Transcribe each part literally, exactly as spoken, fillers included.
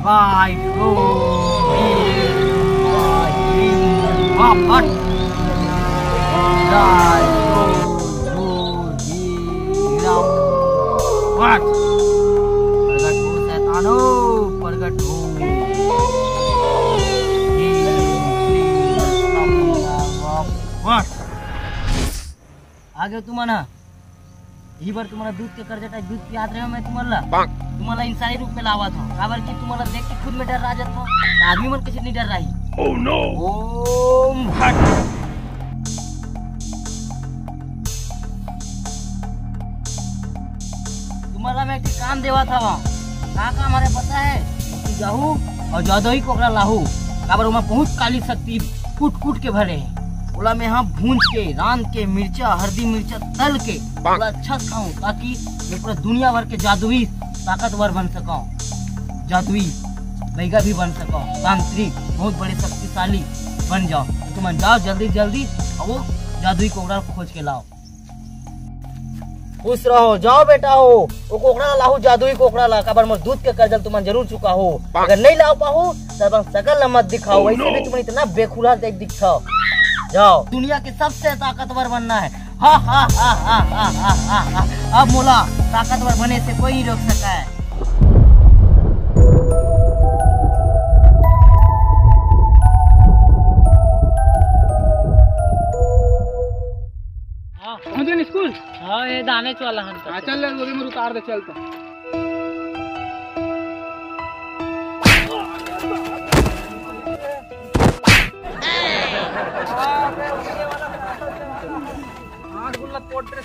Y, ओ, Y, वाह, फट। वाई, ओ, ओ, ई, रा, फट। प्रगट हो शैतानो, प्रगट हो। ई, ई, रा, फट। आ गए तुमन ह। यही बार तुमन दूध के कर्जा टाइप दूध पियात रहे हो मैं तुमन ला। तुमन ला इंसानी रूप में लावत हो, काबर कि तुमन ला देख के खुद में डर रहा जात हो। आदमी मन कैसे नहीं डर रही? Oh no! ओम भट। तुमन ला मैं एक ठे काम देवत हवा। का काम हरे पता है? तू जाहू और जादोई कोकरा लाहू, काबर ओमा बहुत काली शक्ति कूट कूट के भरे हे। ओला में हम भूंज के, रांध के, मिर्चा, हरदी मिर्चा तल के ओला अच्छा से खाऊं, ताकि मैं पूरा दुनिया भर के जादुई ताकतवर बन सकाऊं। जादुई बैगा भी बन सकाऊं, तांत्रिक, बहुत बड़े शक्तिशाली बन जाओ। तो तुमन जाओ जल्दी जल्दी, और वो जादुई कोकरा खोज के लाओ। खुश रहो, जाओ बेटा हो, वो कोकरा ला लाहू, जादुई कोकरा ला, काबर मोर दूध के कर्जा तुमन जरूर चुका हो। अगर नहीं लाओ पाहू, तब हम शकल ला मत दिखाओ। Oh वैसे भी no! तुमन इतना बेखुरा टाइप दिखता हो। जाओ, दुनिया के सबसे ताकतवर बनना है। हा, हा, हा, हा, हा, हा, हा, हा। अब मोला ताकतवर बने से कोई नहीं रोक सका है। हाँ, पहुँच गए स्कूल? हाँ, ये दाने वाला हन। हाँ, चल ले, बोरी में उतार दे, चल तो। आठ गुल्ला तोड़ दे।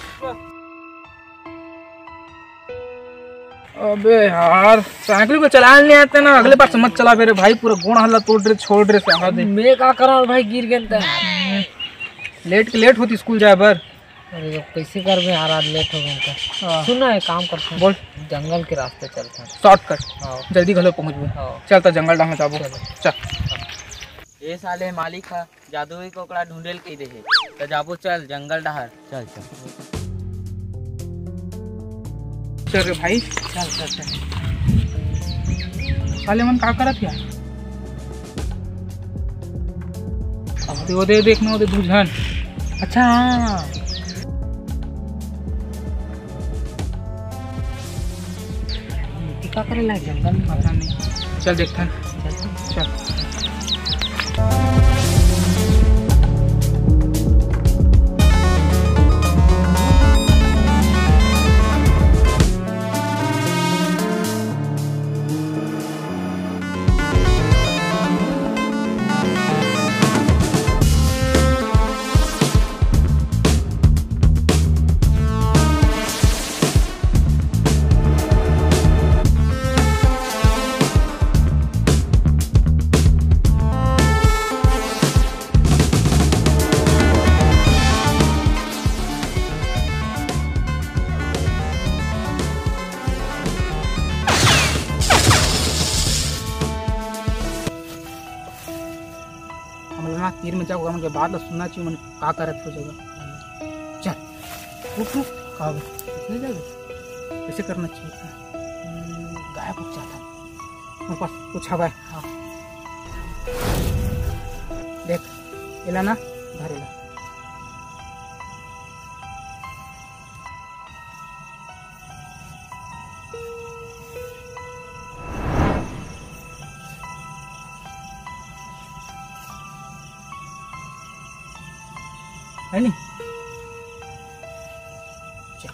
अबे यार, साइकिल को चलाना नहीं आता ना, अगले बार से मत चला मेरे भाई, पूरा गोड़ हल्ला तोड़ रहे, छोड़ रहे, सहा दे। मैं का करा भाई, गिर गए त। लेट के लेट होती स्कूल जाए बर। अरे, अब कैसे करबे यार, आज लेट हो गए त। हाँ। सुन ना, एक काम करते हैं। बोल। जंगल के रास्ते चलते हैं। शॉर्टकट। हाँ। जल्दी घलो पहुँचबो। हाँ। चल त जंगल डाहर जाबो। चलो। चल। ए साले मालिक हा जादुई कोकड़ा ढूंढे ल कहि दे हे। त जाबो चल जंगल डाहर। चल, चल। चल रे भाई। चल, चल, चल। साले मन का करत हे? ओदे, ओदे देख ना, ओदे दू झन। अच्छा, हाँ। ये का करे ला जंगल में? पता नहीं। चल देखथन। चल। चल। हमला ना तीर में जाओ, हमन के बात ला सुनना चाहिए, मन का करत हो जगह। चल, रुक, रुक, का बे? इतने जल्दी? कैसे करना चाहिए था? हम्म, गायब हो जाता। मेरे पास कुछ हवा है। हाँ। देख, एला ना, धर एला। है नी? चल।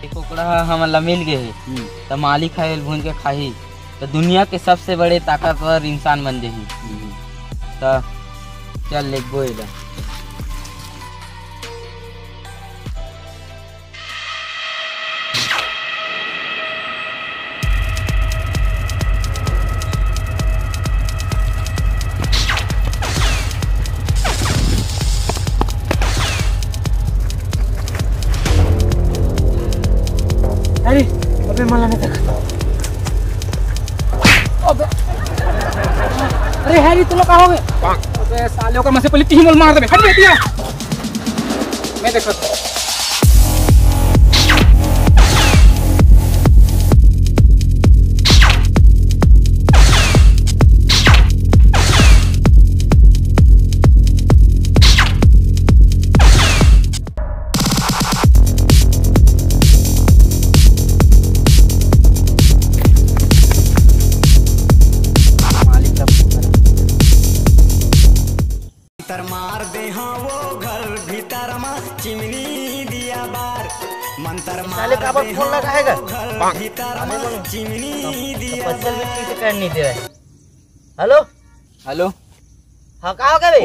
ये कुकड़ा ह हमन ला मिल गे हे, हम्म। त मालिक ह एल भूंज के खाही, त दुनिया के सबसे बड़े ताकतवर इंसान बन जही। हम्म। त चल लेगबो एला। मैं मला नहीं देखता। अबे, अरे हैरी, तुला का होगे? अबे साले, ओकर में से पहले तीन गोल मार देबे। हट बे, दिया। मैं देखता। भीतर मार दे हाँ वो घर भीतर मा चिमनी दिया बार। मंतर साले मार काबर दे फोन हाँ लगाएगा? वो घर भीतर मा चिमनी दिया तपस्या भी बार। ठीक से कर नहीं दे रहा है। हेलो। हेलो। हाँ, का हो गया बे?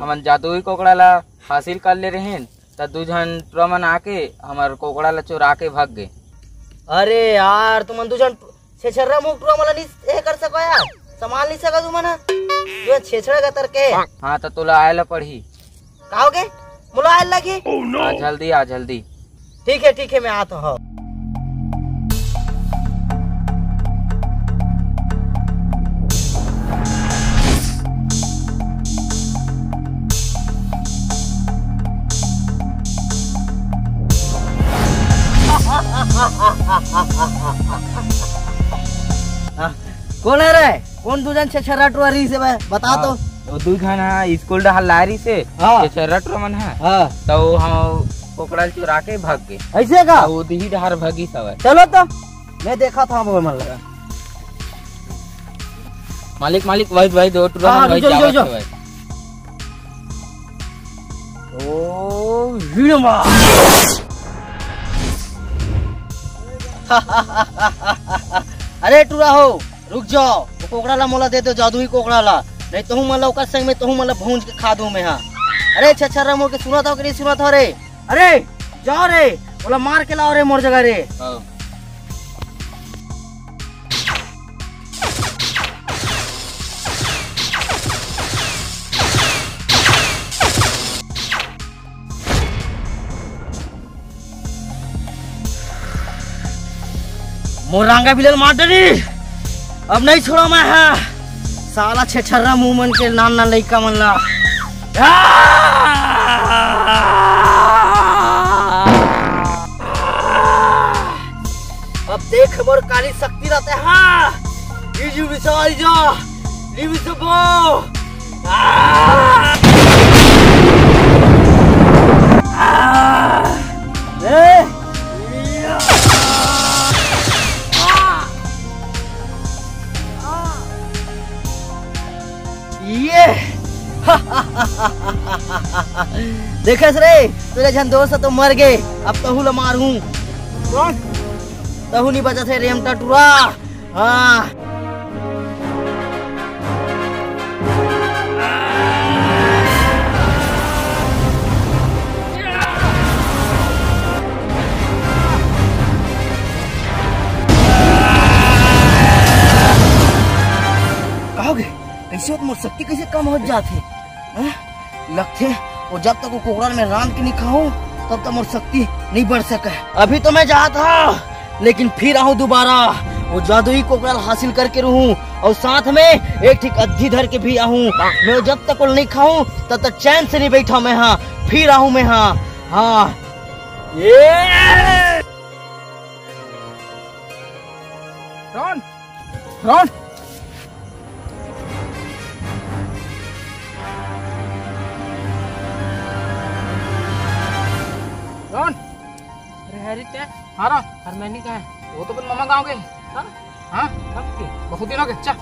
हमन जादुई कोकड़ा ला हासिल कर ले रहेन, त दू झन टुरा मन आके हमर कोकड़ा ला चुरा के भग गे। अरे यार, तुमन दू झन छेछर्रा मुंह टुरा मन ला नहीं, ए कर सको यार, संभाल नहीं सको तुमन ह। तुमन छेछड़ा गतर के। हाँ, त तोला आए ला पड़ही। का हो गे? मोला आए ला लगी। आ जल्दी, आ जल्दी। ठीक है, ठीक है, मैं आता हूँ। हाँ, कौन है रे? कौन दू झन छेछर्रा टुरा रहिस हे बे? बता तो। हाँ, वो दू झन हा स्कूल डहर लाए रहिस हे, हाँ। छेछर्रा टुरा मन हा। हाँ। त वो हम कोकड़ा ल चुरा के भाग गे। ऐसे का? त वो दिही डहर भागिस हवय। चलो तो, मैं देखत हँव वो मन ला। मालिक, मालिक, वही, वही दो टुरा हाँ, मन वही रुक जाओ, रुक जावत जाओ। हवय। ओ, हीड़मा। अरे टुरा हो, रुक जाओ, वो कोकड़ा ला मोला दे दो, जादुई कोकड़ा ला, नहीं तहूँ मन ला ओकर संग में तहूँ मन ला भूंज के खा दूँ मैं हा। अरे छछर्रा मोर के सुनत हो कि नहीं सुनत हो रे? अरे जाओ रे, ओला मार के लाओ रे मोर जगह रे। हाँ। मोर रांगा बिलल मार डरी, अब नहीं छोड़ा मैं हा। साला छेछर्रा मुंह मन के नान नान लइका मन ला। अब देख मोर काली शक्ति रहते हाँ। इजू विशाल जा, लिविसबो। ए! ये देखेस रे, तोरे झन दोस्त तो मर गे, अब तहू ल मारहूं। कौन? तहू नहीं बचत है रेमटा टुरा। हाँ। का हो गे? कैसे होत मोर शक्ति कैसे कम होत जात हे? हैं? लगथे, वो जब तक वो कोकड़ा ल मैं रांध के नहीं खाऊं, तब तक मोर शक्ति नहीं बढ़ सके। अभी तो मैं जात हंव, लेकिन फिर आहूं दोबारा, वो जादुई कोकड़ा ल हासिल करके रहूं, और साथ में एक ठीक अद्धी धर के भी आहूं। मैं जब तक वो नहीं खाऊं, तब तक चैन से नहीं बैठा मैं हा। फिर आहूं मैं हा। हाँ। ये रॉन, रॉन, रॉन। अरे हैरी, ते? हाँ रॉन। हरमैनी कहाँ है? वो तो अपन मामा गांव गए। हाँ? हाँ? कब के? बहुत दिन हो गए। चल।